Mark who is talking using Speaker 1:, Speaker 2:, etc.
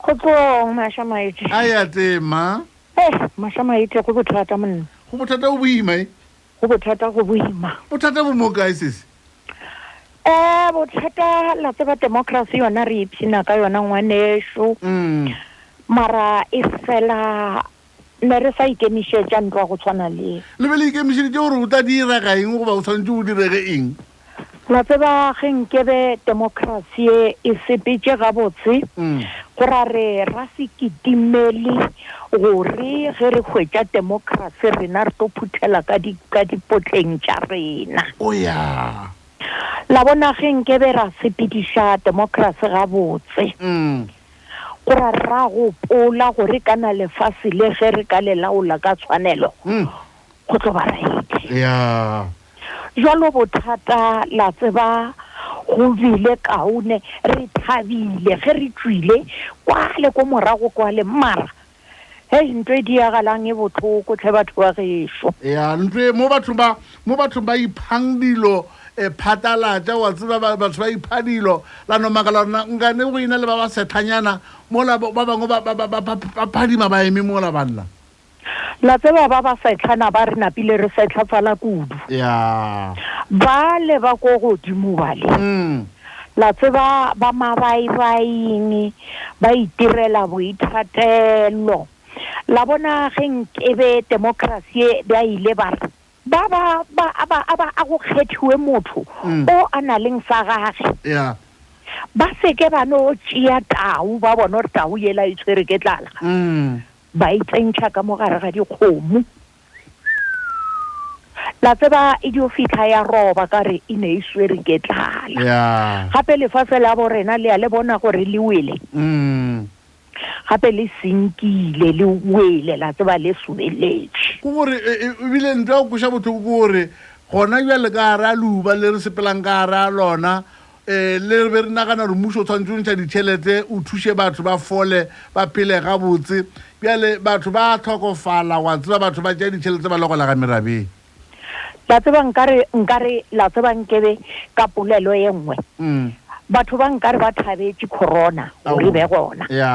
Speaker 1: Kgotsong Mašamaite.
Speaker 2: A ya tema.
Speaker 1: Eh, Mašamaite go bothata monna.
Speaker 2: Go bothata go boima e.
Speaker 1: Go bothata go boima.
Speaker 2: Bothata bo mo kae sesi?
Speaker 1: Eh, bothata la tseba democracy yona re ipshina ka yona ngwanešu.
Speaker 2: Mm.
Speaker 1: Mara e fela ne re sa ikemišetša ntwa go tshwana le.
Speaker 2: Le be le ikemišeditše gore o tla direga eng goba o tshwanetše go direge eng?
Speaker 1: La tseba ge nkebe democracy ye e sepetše gabotse, go ra re ra se kitimele gore ge re hwetša democracy rena re tlo phuthela ka di, ka dipotleng tša rena.
Speaker 2: O ya.
Speaker 1: La bona ge nkebe ra sepediša democracy gabotse, go ra ra gopola gore kana lefase le ge re ka le laola ka tshwanelo, go tlo ba right.
Speaker 2: Ya.
Speaker 1: Jwalo bothata la tseba go bile kaone re thabile ge re tšwile kwale ko morago kwale mara hei ntho e diagalang e bohloko tlhe batho ba gešo.
Speaker 2: Ya ntho e mo batho ba mo batho ba iphang dilo e phatalatša wa tseba batho ba ipha dilo la no makala rena nkane go ina le ba ba sethanyana mola ba bangwe ba ba ba ba phadima ba eme mola banna.
Speaker 1: La tseba ba ba sehlana ba re napile re sehlafala kudu.
Speaker 2: Ya.
Speaker 1: Bale ba ko godimo bale.
Speaker 2: Mm.
Speaker 1: La tseba ba mabaibaing ba itirela boithatelo. La bona ge nkebe democracy e ba ile ba re ba ba ba a ba a ba a go kgethiwe motho
Speaker 2: Mm.
Speaker 1: o a na leng sa gage.
Speaker 2: Ya.
Speaker 1: Ba seke ba no tšea tau ba bona gore tau yela e tshwere ke tlala.
Speaker 2: Mm.
Speaker 1: Ba e tsentšha ka mo gare ga dikgomo. La tseba e dio fihla ya roba ka re e ne e swere ke tlala.
Speaker 2: Yeah.
Speaker 1: Gape lefase la bo rena le a le bona gore le wele.
Speaker 2: Mm.
Speaker 1: Gape le senkile le wele la tseba le sobeletše.
Speaker 2: Ke gore e, e, ebile ntho ya go kweša bohloko ke gore gona bjale ka gare a leuba le re sepelang ka gare a lona um le re be re nagana gore mmušo o tshwanetse o ntšha ditšhelete o thuše batho ba fole ba phele gabotse bjale batho ba tlhokofala wa tseba batho ba tšea ditšhelete ba logola ga merabeng
Speaker 1: la tseba nkare nkare la tseba nkebe ka polelo ye nngwe
Speaker 2: mm.
Speaker 1: batho ba nkare ba thabetše corona gore be gona
Speaker 2: yeah.